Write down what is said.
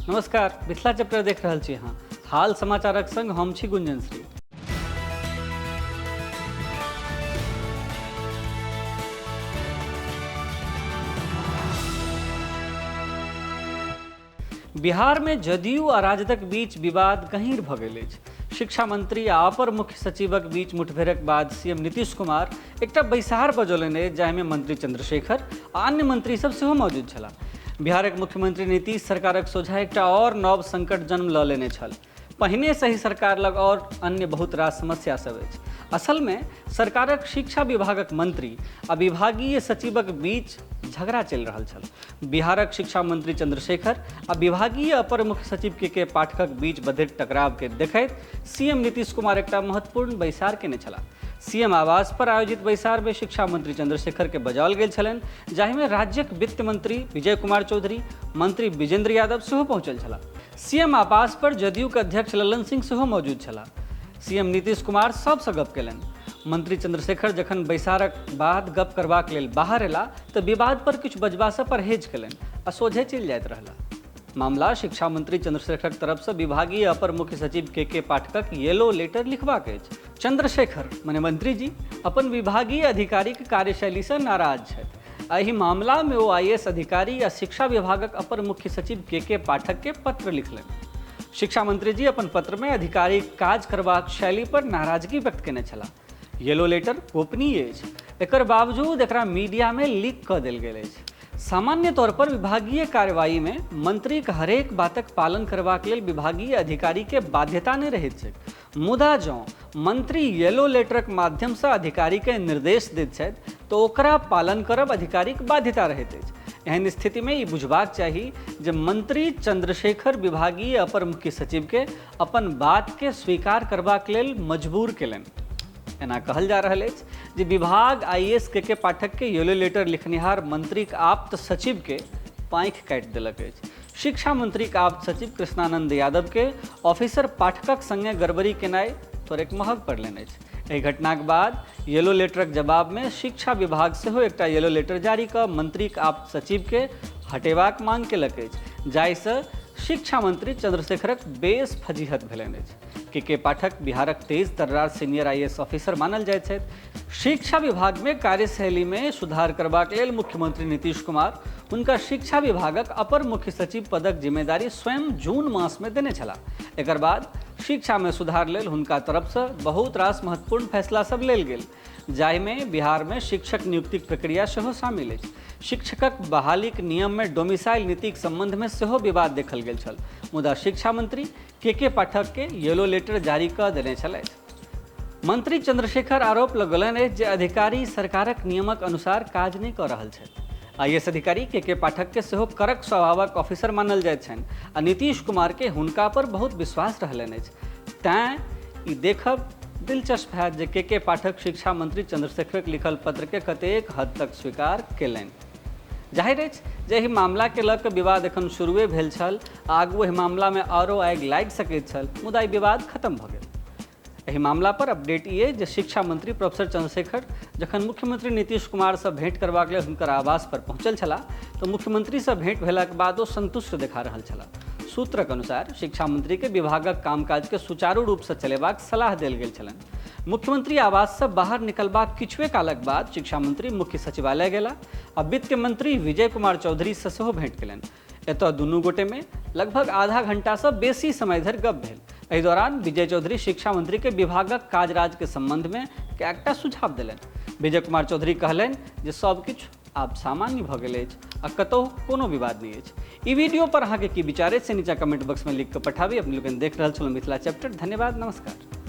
नमस्कार, मिथिला चैप्टर देख रहल छी अहाँ। हाल समाचारक संग हम छी गुंजन श्री। बिहारमे जदयू आ राजदक बीच विवाद गहींर भऽ गेल अछि। शिक्षा मंत्री आ अपर मुख्य सचिवक बीच मुठभेड़क बाद सीएम नीतीश कुमार एकटा बैसार बजौलनि अछि, जाहिमे मंत्री चंद्रशेखर आ अन्य मंत्री सब सेहो मौजूद छलाह। बिहारक मुख्यमंत्री नीतीश सरकारक सोझाँ एकटा आओर नव संकट जन्म लऽ लेने छल। पहिनेसँ ही सरकार लग आओर अन्य बहुत रास समस्या सब अछि। असलमे सरकारक शिक्षा विभागक मंत्री आ विभागीय सचिवक बीच झगड़ा चलि रहल छल। बिहारक शिक्षा मंत्री चंद्रशेखर आ विभागीय अपर मुख्य सचिव के के पाठकक बीच बढ़ैत टकरावके देखैत सीएम नीतीश कुमार एकटा महत्वपूर्ण बैसार केने छलाह। सीएम आवास पर आयोजित बैसारमे शिक्षा मंत्री चंद्रशेखर के बजाओल गेल छलनि, जाहिमे राज्यक वित्त मंत्री विजय कुमार चौधरी, मंत्री विजेंद्र यादव सेहो पहुंचल छलाह। सीएम आवास पर जदयू के अध्यक्ष ललन सिंह सेहो मौजूद छलाह। सीएम नीतीश कुमार सबसँ गप केलनि। मंत्री चंद्रशेखर जखन बैसारक बाद गप करबाक लेल बाहर एला तऽ विवाद पर किछु बजबासँ परहेज केलनि आ सोझे चलि जाइत रहला। मामला शिक्षा मंत्री चंद्रशेखरक तरफसँ विभागीय अपर मुख्य सचिव के के पाठकक येलो लेटर लिखबाक अछि। चंद्रशेखर मने मंत्री जी अपन विभागीय अधिकारीक कार्यशैलीसँ नाराज छथि। एहि मामलामे ओ आईएएस अधिकारी आ शिक्षा विभागक अपर मुख्य सचिव के के पाठककेँ पत्र लिखलनि। शिक्षा मंत्री जी अपन पत्रमे अधिकारीक काज करबाक शैली पर नाराजगी व्यक्त केने छलाह। येलो लेटर गोपनीय अछि, एकर बावजूद एकरा मीडियामे लीक कऽ देल गेल अछि। सामान्य तौर पर विभागीय कार्रवाईमे मंत्रीक हरेक बातक पालन करबाक लेल विभागीय अधिकारीकेँ बाध्यता नहि रहैत छैक। मुदा जँ मंत्री येलो लेटरक माध्यमसँ अधिकारीकेँ निर्देश दैत छथि तऽ ओकरा पालन करब अधिकारीक बाध्यता रहैत अछि। एहन स्थितिमे ई बुझबाक चाही जे मंत्री चंद्रशेखर विभागीय अपर मुख्य सचिवकेँ अपन बातकेँ स्वीकार करबाक लेल मजबूर केलनि। एना कहल जा रहल अछि जे विभाग आईएएस के के पाठककेँ येलो लेटर लिखनिहार मंत्रीक आप्त सचिवकेँ पाँखि काटि देलक अछि। शिक्षा मंत्रीक आप्त सचिव कृष्णानंद यादवके ऑफिसर पाठकक संगे गड़बड़ी केनाइ थोड़ेक महग पड़लनि अछि। एहि घटनाक बाद येलो लेटरक जवाबमे शिक्षा विभाग सेहो एकटा येलो लेटर जारी कऽ मंत्रीक आप्त सचिवके हटेबाक मांग केलक अछि, जाहिसँ शिक्षा मंत्री चंद्रशेखरक बेस फजीहत भेलनि अछि। के के पाठक बिहारक तेज तर्रार सीनियर आईएएस ऑफिसर मानल जाइत छथि। शिक्षा विभागमे कार्यशैलीमे सुधार करबाक लेल मुख्यमंत्री नीतीश कुमार हुनका शिक्षा विभागक अपर मुख्य सचिव पदक जिम्मेदारी स्वयं जून मासमे देने छलाह। एकर बाद शिक्षामे सुधार लेल हुनका तरफसँ बहुत रास महत्वपूर्ण फैसला सब लेल गेल, जाहिमे बिहारमे शिक्षक नियुक्तिक प्रक्रिया सेहो शामिल अछि। शिक्षकक बहालीक नियममे डोमिसाइल नीतिक संबंधमे सेहो विवाद देखल गेल छल, मुदा शिक्षा मंत्री के के पाठकके येलो लेटर जारी कऽ देने छलथि। मंत्री चंद्रशेखर आरोप लगौलनि अछि जे अधिकारी सरकारक नियमक अनुसार काज नहि कऽ रहल छथि। आईएएस अधिकारी के के पाठकके सेहो कड़क स्वभावक ऑफिसर मानल जाइत छनि आ नीतीश कुमारके हुनका पर बहुत विश्वास रहलनि अछि। तैं ई देखब दिलचस्प हैत जे के के पाठक शिक्षा मंत्री चंद्रशेखरक लिखल पत्रके कतेक हद तक स्वीकार केलनि। जाहिर अछि जे एहि मामलाके लऽ कऽ विवाद एखन शुरुए भेल छल आ आगू एहि मामलामे आरो आगि लागि सकैत छल, मुदा ई विवाद खत्म भऽ गेल। एहि मामला पर अपडेट ई अछि जे शिक्षा मंत्री प्रोफेसर चंद्रशेखर जखन मुख्यमंत्री नीतीश कुमारसँ भेंट करबाक लेल हुनकर आवास पर पहुंचल छलाह तऽ मुख्यमंत्रीसँ भेंट भेलाक बाद ओ संतुष्ट देखा रहल छलाह। सूत्रक अनुसार शिक्षा मंत्रीके विभागक कामकाजके सुचारू रूपसँ चलेबाक सलाह देल गेल छलनि। मुख्यमंत्री आवाससँ बाहर निकलबाक किछुए कालक बाद शिक्षा मंत्री मुख्य सचिवालय गेलाह आ वित्त मंत्री विजय कुमार चौधरीसँ सेहो भेंट केलनि। एतय दुनू गोटेमे लगभग आधा घंटासँ बेसी समय धरि गप भेल। एहि दौरान विजय चौधरी शिक्षा मंत्रीके विभागक काजराजके संबंधमे कएकटा सुझाव देलनि। विजय कुमार चौधरी कहलनि जे सब किछु आब सामान्य भऽ गेल अछि आ कतहु कोनो विवाद नहि अछि। ई वीडियो पर अहाँके की विचार अछि से नीचा कमेंट बॉक्समे लिख कऽ पठाबी। अपने लोकनि देख रहल छलहुँ मिथिला चैप्टर। धन्यवाद, नमस्कार।